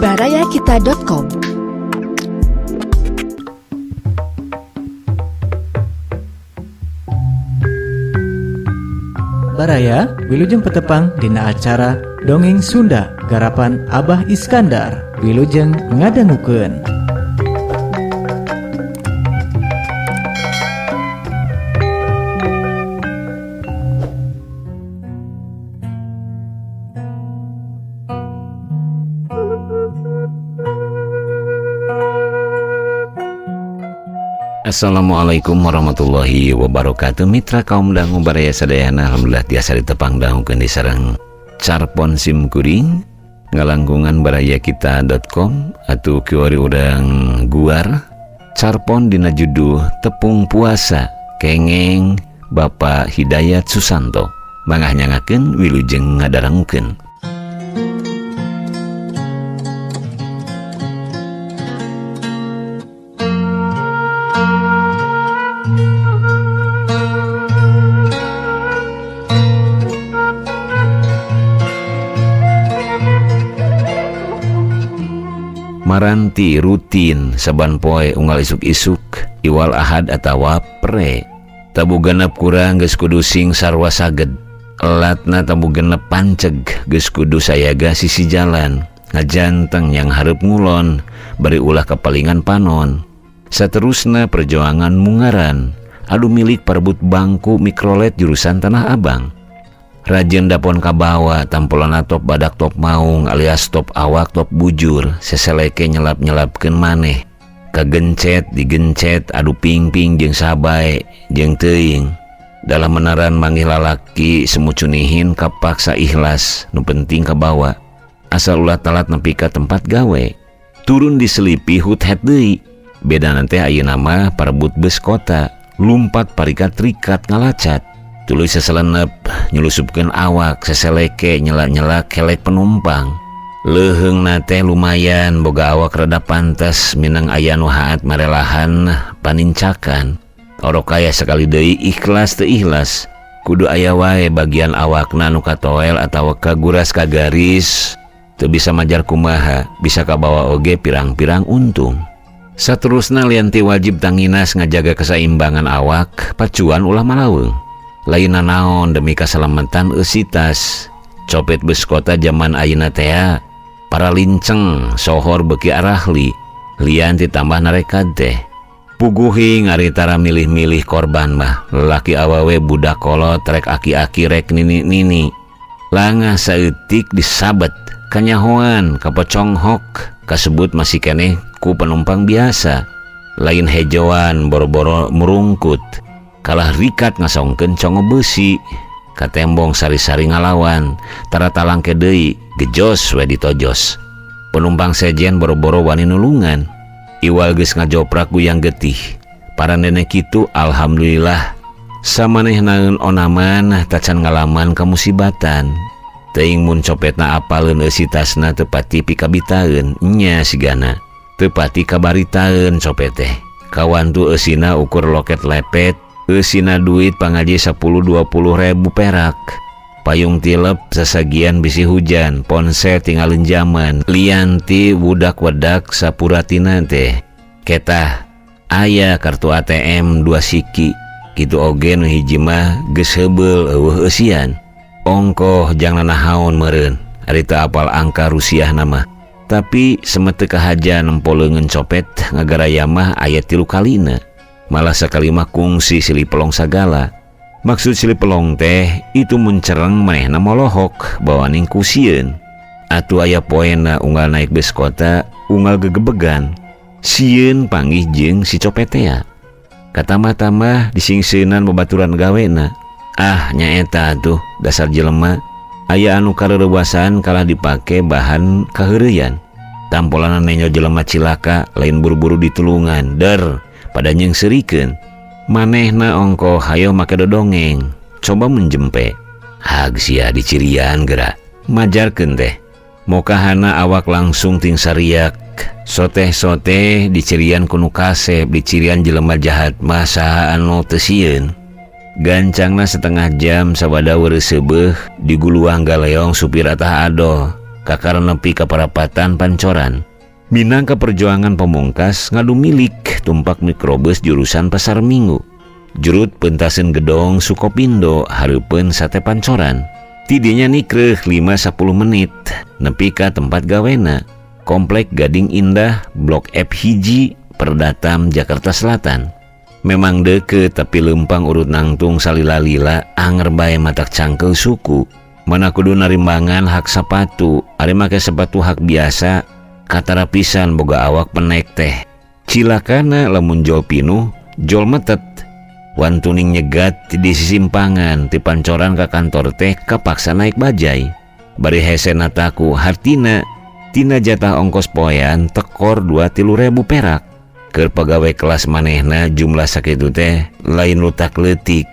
barayakita.com. Baraya, Wilujeng Petepang dina acara Dongeng Sunda garapan Abah Iskandar. Wilujeng ngadangukeun. Assalamualaikum warahmatullahi wabarakatuh. Mitra kaum dangu baraya sadayana, alhamdulillah tiasa ditepang dangukeun di sareng carpon sim kuring ngalangkungan barayakita.com atau kiwari urang guar carpon dina judul tepung puasa kengeng Bapak Hidayat Susanto. Mangah nyangakeun wilujeng ngadarangukeun. Maranti rutin saban poe unggal isuk-isuk iwal ahad atawa pre tabu genep kurang geus kudu sing sarwa saged elatna tabu genep panceg geus kudu sayaga sisi jalan ngajanteng yang hareup ngulon bari ulah kapalingan panon saterusna perjuangan mungaran adu milik parebut bangku mikrolet jurusan Tanah Abang. Rajin dapon kabawa tampolana top badak top maung alias top awak top bujur seseleke nyelap-nyelapkeun maneh kagencet digencet adu ping-ping jeung sabae jeung teuing dalam menaran manggih lalaki semucunihin kapaksa ikhlas nu penting kabawa asal ulah talat nepi ka tempat gawe turun diselipi hut-het deui beda teh ayeuna mah parebut bus kota lumpat parikat-rikat ngalacat tuluy seselenep nyelusupkeun awak seseleke nyela-nyela kelek penumpang leuheung teh lumayan boga awak rada pantes minang aya nu haat marelahan panincakan orok kaya sekali deui ikhlas teu ikhlas kudu aya wae bagian awakna nu katoel atawa kaguras kagaris teu bisa majar kumaha bisa kabawa oge pirang-pirang untung. Saterusna lian ti wajib tanginas ngajaga keseimbangan awak pacuan ulah malaweung lain naon demi keselamatan eusitas copet bus kota zaman ayeuna tea para linceng sohor beki arahli lian ditambah narekad teh puguhi ngaritara milih-milih korban mah lelaki awawe budak kolot rek aki-aki rek nini-nini langah saeutik disabet kanyahoan kapoconghok kasebut masih keneh ku penumpang biasa lain hejoan boro-boro murungkut kalah rikat ngasongkeun congo besi katembong sari-sari ngalawan tara talangke deui gejos we ditojos penumpang sejen boro-boro wani nulungan iwal geus ngajoprak guyang getih para nenek kitu alhamdulillah samanehnaeun onaman tacan ngalaman kamusibatan teuing mun copetna apaleun eusi tasna teu pati pikabitaeun nya sigana teu pati kabaritaeun copet teh kawantu eusina ukur loket lepet eusina duit pangaji 10-20 ribu perak payung tilep sasagian bisi hujan ponsel tinggalin zaman lianti budak-wedak sapuratina teh ketah aya kartu ATM 2 siki kitu oge nu hiji mah geus heubeul eueuh eusian ongkoh jang nanahaon meureun ari teu apal angka Rusiah nama tapi semete kahaja nempo leungeun copet ngagaraya mah aya 3 kalina malah sakali mah kungsi silih pelong sagala. Maksud silih pelong teh itu muncereng manehna molohok bawaning kusieun. Atuh aya poena unggal naik bus kota unggal gegebegan sieun panggih jeung si copet tea. Katambah-tambah disingsieunan babaturan gawena. Ah nyaeta atuh dasar jelema aya anu kareurewasan kalah dipake bahan kaheureuyan. Tampolana nenyo jelema cilaka lain buru-buru ditulungan der pada nyengserikeun manehna ongkoh hayo make dodongeng coba menjempe hag sia dicirian geura majarkeun teh mokahana awak langsung ting sariak soteh-soteh dicirian ku nu kasep dicirian jelema jahat mah saha anu teu sieun gancangna setengah jam sabada weureuh seubeuh diguluang galeong supir atah adoh Kakara nepi ka parapatan Pancoran. Minangka perjuangan pemungkas ngadu milik tumpak mikrobus jurusan Pasar Minggu. Jurut pentasen gedong Sukopindo hareupeun Sate Pancoran. Tidinya nikreuh 5-10 menit nepi ka tempat gawena. Komplek Gading Indah Blok F hiji Perdatam Jakarta Selatan. Memang deket tapi lempang urut nangtung salila-lila anger bae matak cangkel suku. Mana kudu narimbangan hak sepatu, ari make sepatu hak biasa katara pisan boga awak penek teh. Cilakana lamun jol pinuh, jol metet. Wantuning nyegat di sisimpangan ti Pancoran ka kantor teh kapaksa naik bajai. Bari hesena taku hartina tina jatah ongkos poean tekor 2-3 ribu perak. Keur pagawe kelas manehna jumlah sakitu teh lain lutak leutik.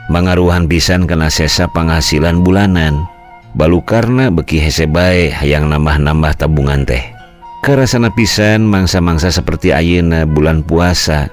Mangaruhan pisan kana sesa penghasilan bulanan. Balukarna beki hese bae hayang nambah-nambah tabungan teh. Karasana pisan mangsa-mangsa seperti ayeuna bulan puasa.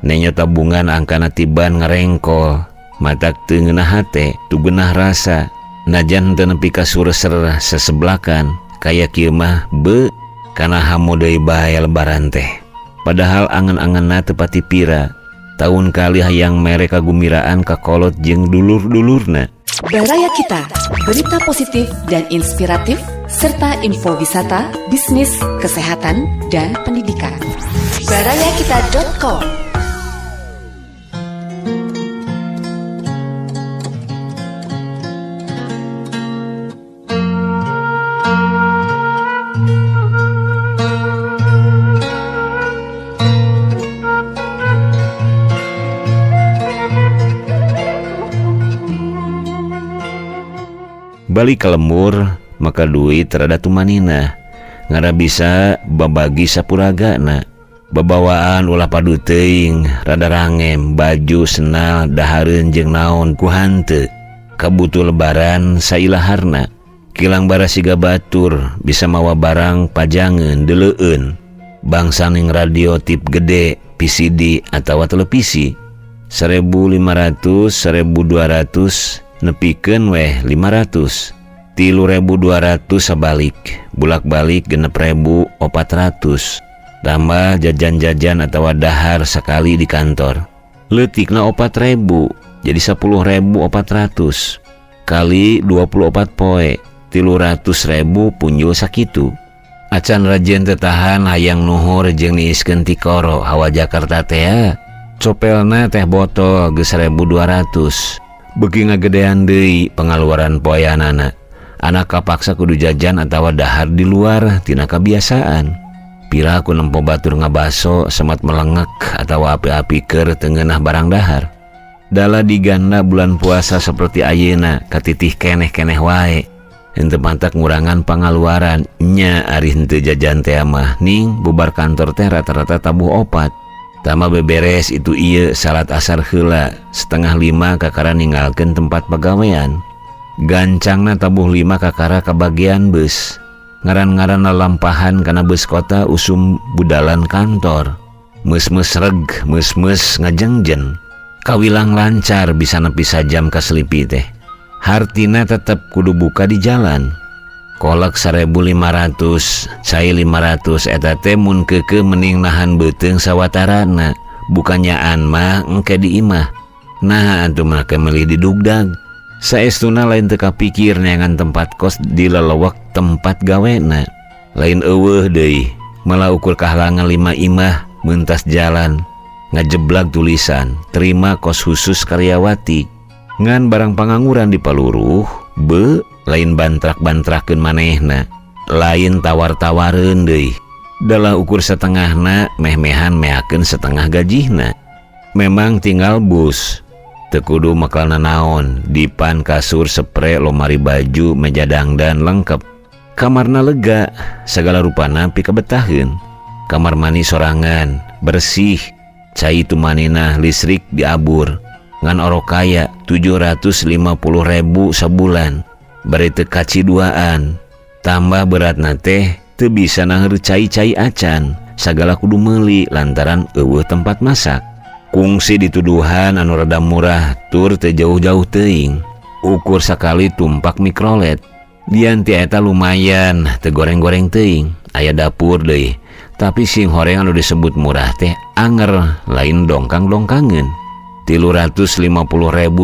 Nenyo tabungan angkana tiban ngarengkol, matak teu ngeunah hate, tu geunah rasa. Najan teu nepi ka sureser seseblakan, kaya kieu mah be kana hamo deui bae lebaran teh. Padahal angen-angenna teu pati pira. Tahun kali hayang mere kagumiraan ka kolot jeung dulur-dulurna. Baraya Kita, berita positif dan inspiratif serta info wisata, bisnis, kesehatan, dan pendidikan. Barayakita.com. Balik ke lembur maka duit rada tumanina ngara bisa babagi sapuragana. Babawaan ulah padu teuing rada rangem baju senal dahareun jeung naon ku hanteu kabutuh lebaran sailaharna. Kilang bara siga batur bisa mawa barang pajangeun deleueun bangsaning radio tip gede PCD atawa televisi 1500 1200 nepikeun weh 500 3.200 sabalik bulak-balik 6.400 tambah jajan-jajan atau dahar sekali di kantor leutikna 4.000 jadi 10.400 kali 24 poe 300.000 punjul sakitu. Acan rajin tetahan hayang nuhur jeung niiskeun tikoro hawa Jakarta teh copelna teh botol geus 1.200. Beki ngagedean deui pengaluaran poeanana. Anak kapaksa kudu jajan atawa dahar di luar tina kabiasaan. Pira ku nempo batur ngabaso semat melengek atawa api-api keur teu ngeunah barang dahar. Dala diganda bulan puasa seperti ayeuna katitih keneh-keneh wae. Henteu pantak ngurangan pangaluaran nya ari henteu jajan teh mah ning bubar kantor teh rata-rata tabuh 4. Tama beberes itu ieu salat asar heula 4:30 kakara ninggalkeun tempat pagawean. Gancangna tabuh 5 kakara kabagian bus. Ngaran-ngaran lalampahan kana bus kota usum budalan kantor. Meus-meus reg, meus-meus ngajengjen. Kawilang lancar bisa nepi sajam kaselipi teh. Hartina tetep kudu buka di jalan. Kolak 1.500, cai 500 eta teh mun keukeuh mending nahan beuteung sawatarana. Bukannyaan mah engke di imah. Nah antum mah meuli di dugdag. Saestuna lain teu kapikir neangan tempat kos di lelewek tempat gawena. Lain eueuh deui, malah ukur kahalangan 5 imah mentas jalan. Ngajeblag tulisan, terima kos khusus karyawati. Ngan barang pangangguran di paluruh, be lain bantrak-bantrakeun manehna, lain tawar-tawareun deui. Dalah ukur setengahna, meh-mehan meakeun setengah gajihna. Memang tinggal bus. Teu kudu makalna naon, dipan, kasur, sepre, lomari baju, meja dangdan lengkap. Kamarna lega, segala rupana pikabetaheun. Kamar mandi sorangan, bersih, cai tumanina listrik diabur. Ngan orok kaya 750.000 sabulan. Bari teu kaciduaan. Tambah beratna teh teu bisa naheur cai-cai acan, sagala kudu meuli lantaran eueuh tempat masak. Kungsi dituduhan anu rada murah tur teu jauh-jauh teuing. Ukur sakali tumpak mikrolet. Dian ti eta lumayan teu goreng-goreng teuing, aya dapur deui. Tapi sing horeng anu disebut murah teh anger lain dongkang-dongkangeun. 350.000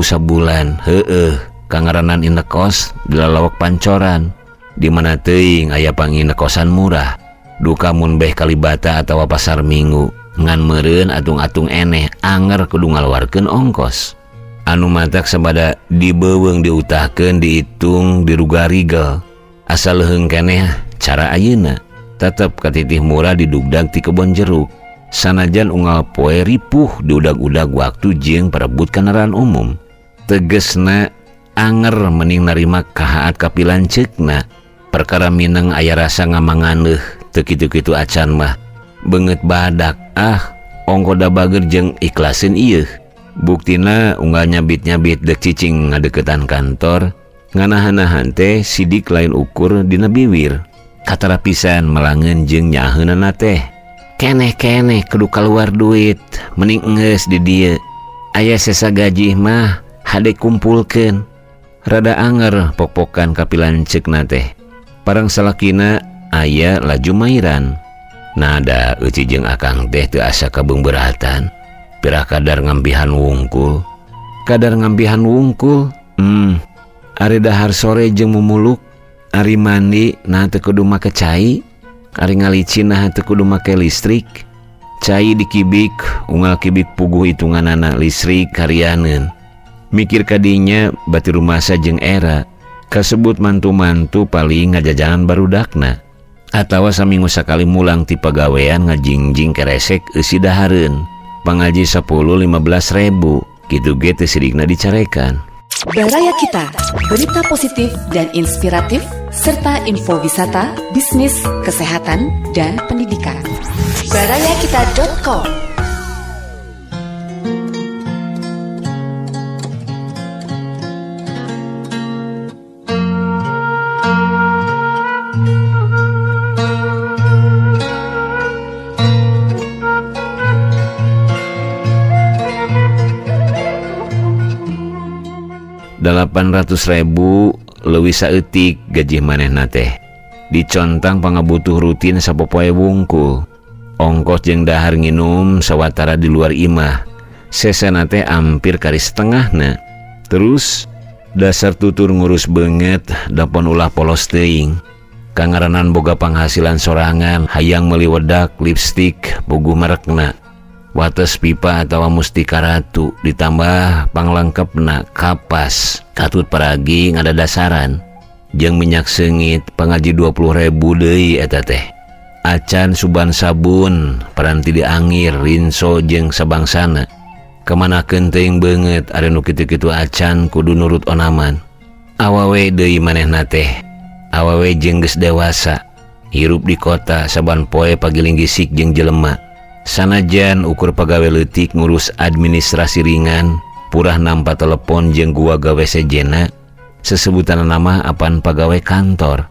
sabulan. Heueuh, kangaranan indekos di lalawak Pancoran. Di mana teuing aya pangindekosan murah. Duka mun beh Kalibata atawa Pasar Minggu ngan meureun atung-atung eneh anger kudu ngaluarkeun ongkos. Anu matak sabada dibeuweung diutahkeun diitung diruga-rigel. Asal leuheung keneh cara ayeuna tetep katitih murah didugdag ti kebon jeruk. Sanajan unggal poe ripuh diudag-udag waktu jeung perebut kendaraan umum. Tegesna anger mending narima kahaat kapilanceukna. Perkara mineng aya rasa ngamanganeuh teu kitu-kitu acan mah. Beungeut badak ah ongko da bager jeung ikhlasin ieu. Buktina unggal nyabit-nyabit dek cicing ngadeukeutan kantor, nganahan-nahan teh sidik lain ukur dina biwir. Katara pisan melangeun jeung nyaaheunana teh. Keneh-keneh kudu kaluar duit, mending enggeus di dieu. Aya sesa gaji mah hade kumpulkeun. Rada anger pok-pokan kapilanceukna teh. Parang salakina aya laju mairan. Nada euci jeung akang teh teu asa kabeungbeuratan. Pirah kadar ngampihan wungkul. Kadar ngampihan wungkul. Ari dahar sore jeung mumuluk, ari mandi nah teu kudu make cai, ari ngalicin nah teu kudu make listrik. Cai dikibik, unggal kibik puguh hitunganana listrik karianeun. Mikir kadinya bati rumasa jeung era, kasebut mantu-mantu paling ngajajanan barudakna. Atawa saminggu sakali mulang ti pagawean ngajingjing keresek eusi dahareun. Pangaji 10-15 ribu, kitu ge teu sirikna dicarekan. Baraya Kita, berita positif dan inspiratif, serta info wisata, bisnis, kesehatan, dan pendidikan. Barayakita.com. 800.000 leuwih saeutik gaji manehna teh. Dicontang pangabutuh rutin sapopoe wungkul. Ongkos jeung dahar nginum sawatara di luar imah. Sesana teh hampir kari setengahna. Terus dasar tutur ngurus beungeut dapon ulah polos teuing. Kangaranan boga panghasilan sorangan hayang meuli wedak lipstik puguh merekna. Wates pipa atawa mustika ratu ditambah panglengkepna kapas katut paragi ngadadasaran jeung minyak seungit pangaji 20.000 deui eta teh. Acan suban sabun paranti diangir rinso jeung sabangsana. Kamanakeun teuing beungeut ari nu kitu-kitu acan kudu nurut onaman. Awawe deui manehna teh. Awawe jeung geus dewasa hirup di kota saban poe pagiling gisik jeung jelema. Sanajan ukur pagawe leutik ngurus administrasi ringan, purah nampa telepon jeung gua gawe sejena, sesebutan nama apan pagawe kantor.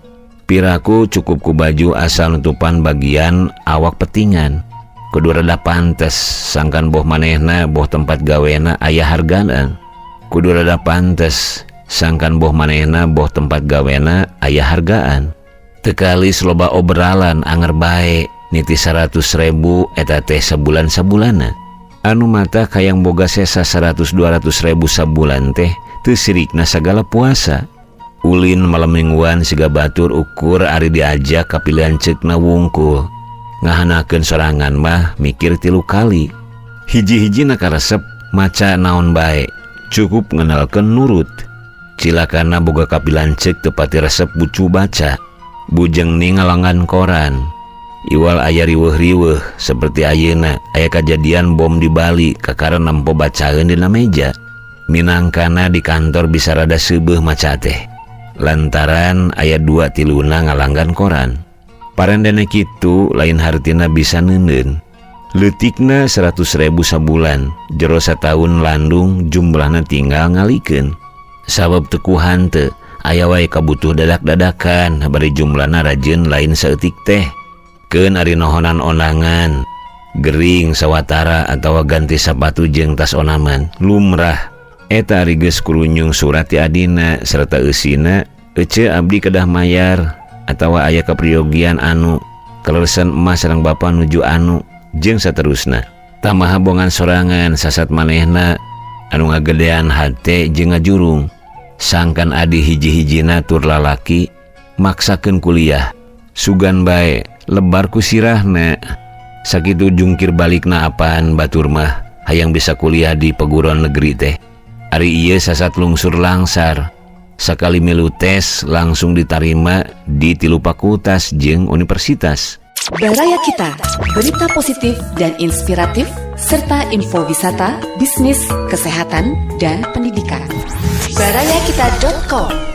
Piraku cukup ku baju asal nutupan bagian awak petingan. Kudu rada pantes, sangkan boh manehna boh tempat gawena aya hargana. Kudu rada pantes, sangkan boh manehna boh tempat gawena aya hargaan. Teu kalis loba obralan anger bae. Niti 100.000 eta teh sabulan sabulana. Anu mata kayang boga sesa 100-200 ribu sabulan teh teu sirikna sagala puasa. Ulin malam mingguan siga batur ukur ari diajak kapilihan ceukna wungkul. Ngahanakeun sorangan mah mikir 3 kali. Hiji-hijina karesep maca naon bae, cukup ngenalkeun nurut. Cilakana boga kapilan ceuk teu pati resep bucu baca. Bujeng ni ngalangan koran. Iwal aya riweuh-riweuh seperti ayeuna aya kajadian bom di Bali kakara nempo bacaeun dina meja. Minangkana di kantor bisa rada seubeuh maca teh. Lantaran aya 2 tiluna ngalanggan koran. Parendene kitu lain hartina bisa neuneun. Leutikna 100.000 sabulan, jero sataun landung jumlahna tinggal ngalikeun. Sabab teu kuhan teu aya wae kabutuh dadak-dadakan bari jumlahna rajeun lain saeutik teh. Keun ari nohonan ondangan, gering sawatara atawa ganti sapatu jeung tas onaman, lumrah. Eta ari geus kurunyung surat ti adina serta eusina Ece abdi kedah mayar atawa aya kapriyogian anu kaleresan emas sareng bapa nuju anu jeung saterusna. Tamaha bongan sorangan sasat manehna anu ngagedean hate jeung ngajurung. Sangkan adi hiji-hijina tur lalaki maksakeun kuliah. Sugan bae lebar ku sirahna. Sakitu jungkir balikna apaan batur mah hayang bisa kuliah di perguruan negeri teh. Ari ieu sasat lungsur langsar. Sakali milu tes langsung ditarima di 3 fakultas jeung universitas. Baraya Kita, berita positif dan inspiratif serta info wisata, bisnis, kesehatan, dan pendidikan. Barayakita.com.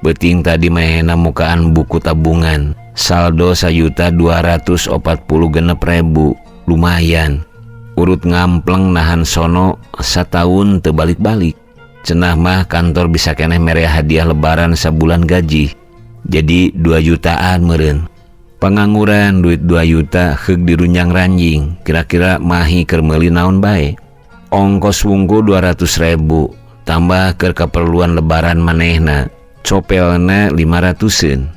Beuting tadi mahena mukaan buku tabungan saldo 1.246.000, lumayan. Urut ngampleng nahan sono sataun teu balik-balik. Cenah mah kantor bisa keneh mere hadiah lebaran sabulan gaji. Jadi 2 jutaan meureun. Pangangguran duit 2 juta heug dirunjang ranjing, kira-kira mahi keur meuli naon bae. Ongkos wungkul 200.000 tambah keur kaperluan lebaran manehna. Copelna 500-eun.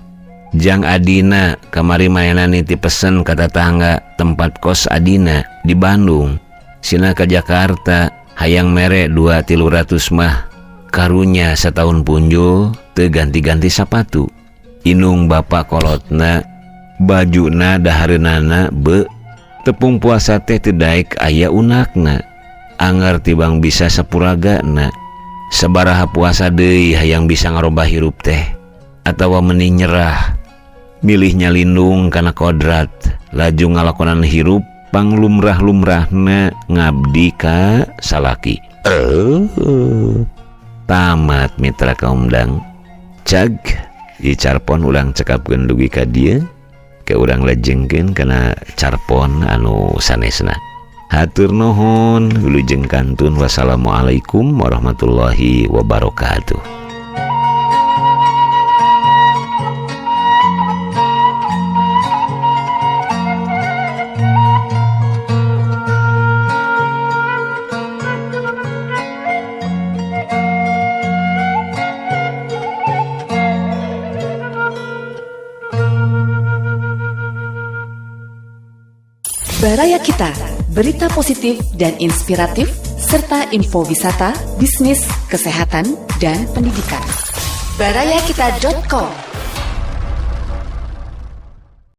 Jang adina kamari mainan nitip pesen ka tetangga tempat kos adina di Bandung. Sina ka Jakarta hayang mere 200-300 mah. Karunya setahun punjul teu ganti-ganti sapatu. Inung bapak kolotna bajuna dahareunana be tepung puasa teh teu daek aya unakna. Anggar tibang bisa sapuragana. Sabaraha puasa deui hayang bisa ngarobah hirup teh atawa meni nyerah milih nyalindung kana kodrat laju ngalakonan hirup panglumrah-lumrahna ngabdi ka salaki. Tamat mitra kaumdang. Cag di carpon ulang cekapkeun dugi ka dieu ke urang lejengkeun kana carpon anu sanesna. Hatur nuhun, wilujeng kantun, wassalamualaikum warahmatullahi wabarakatuh. Baraya Kita, berita positif dan inspiratif, serta info wisata, bisnis, kesehatan, dan pendidikan. Barayakita.com.